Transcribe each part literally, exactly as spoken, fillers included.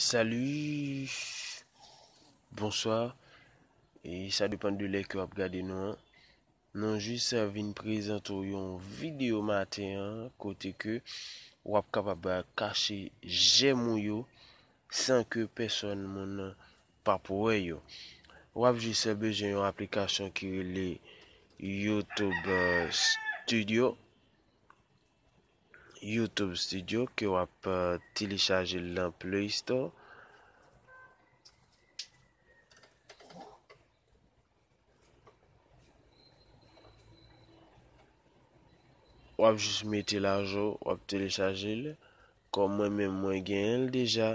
Salut, bonsoir. E sa depann de lè ke w ap gade nou an. Nou jis vin prezante w yon videyo maten an kote ke w ap kapab kache jèm ou yo san ke pèsòn moun pa pou wè yo. W ap jis bezwen yon aplikasyon ki rele YouTube Studio. YouTube Studio ke w ap telechaje l nan Play Store. W ap jis mete l ajou, w ap telechaje l. Kòm mwen menm mwen genyen l deja,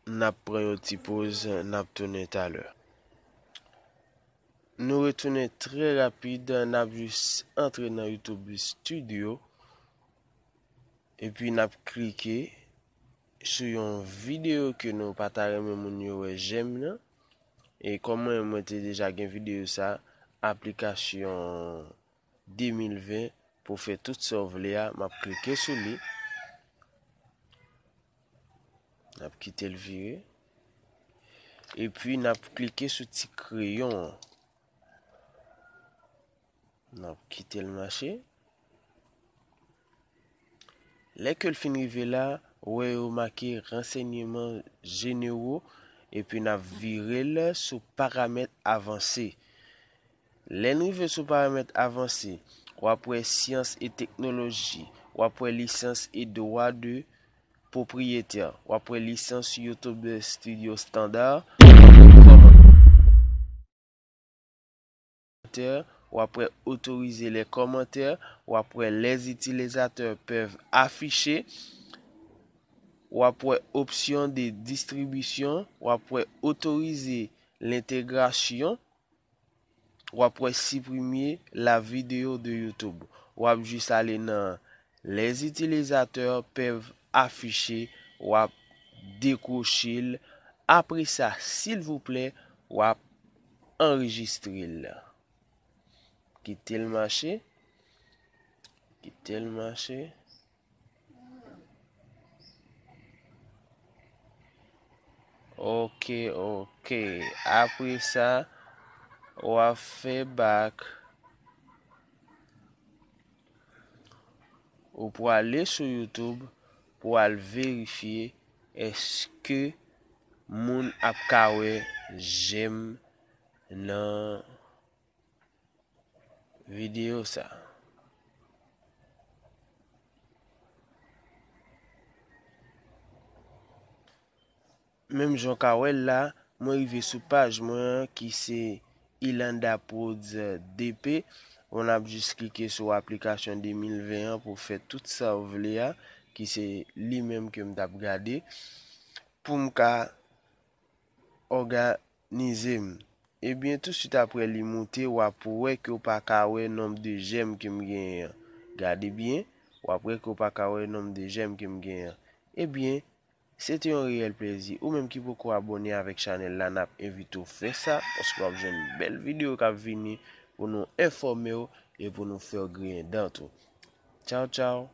n ap pran yon ti poz, n ap tounen talè. Nou retounen trè rapid, n ap jis antre nan YouTube Studio, epi n ap klike sou yon videyo ke nou pa ta renmen moun yo wè jèm nan. E kòm mwen, mwen te deja gen videyo sa, aplikasyon de mil ven pou fè tout sa w vle a, m ap klike sou li. N ap kite l vire. Epi n ap klike sou ti kreyon an. N ap kite l mache. Lè ke l fin rive la, ou wè yo make ransèyman jenero, epi n ap vire l sou paramèt avanse. Lè n rive sou paramèt avanse, w ap wè syans e teknoloji, w ap wè lisans e dwa de pwopriyetè, w ap wè lisans YouTube Studio estanda, w ap wè kòmantè, w ap wè otorize lè kòmantè, w ap wè les utilisateurs peuvent afficher, w ap wè option de distribution, w ap wè autoriser l'intégration, w ap wè supprimer la vidéo de YouTube. W ap jis ale nan les utilisateurs peuvent afficher, w ap dekwoche l. Apre sa, silvouplè, w ap anrejistre l. Kite l mache. Kite l mache. Ok, ok. Apre sa, w ap fè back. Ou pwale sou YouTube pou al verifye èske moun ap ka wè jèm nan videyo sa. Menm jan w ka wè l la, mwen rive sou paj mwen an ki se Ilanda Prodz D P. Bon, n ap jis klike sou aplikasyon de mil ven an pou fè tout sa w vle a, ki se li menm ke m t ap gade. Pou m ka òganize m. Ebyen, tousuit apre li moute, w ap wè ke w pa ka wè nonb de jèm ke m genyen an. Gade byen, w ap wè ke w pa ka wè nonb de jèm ke m genyen an. Ebyen, se te yon reyèl plezi. Ou menm ki poko abòne avèk chanèl la, n ap envite w fè sa, paske w ap jwenn bèl videyo k ap vini pou nou enfòme w e pou nou fè w griyen dan tou. Tchaw, tchaw!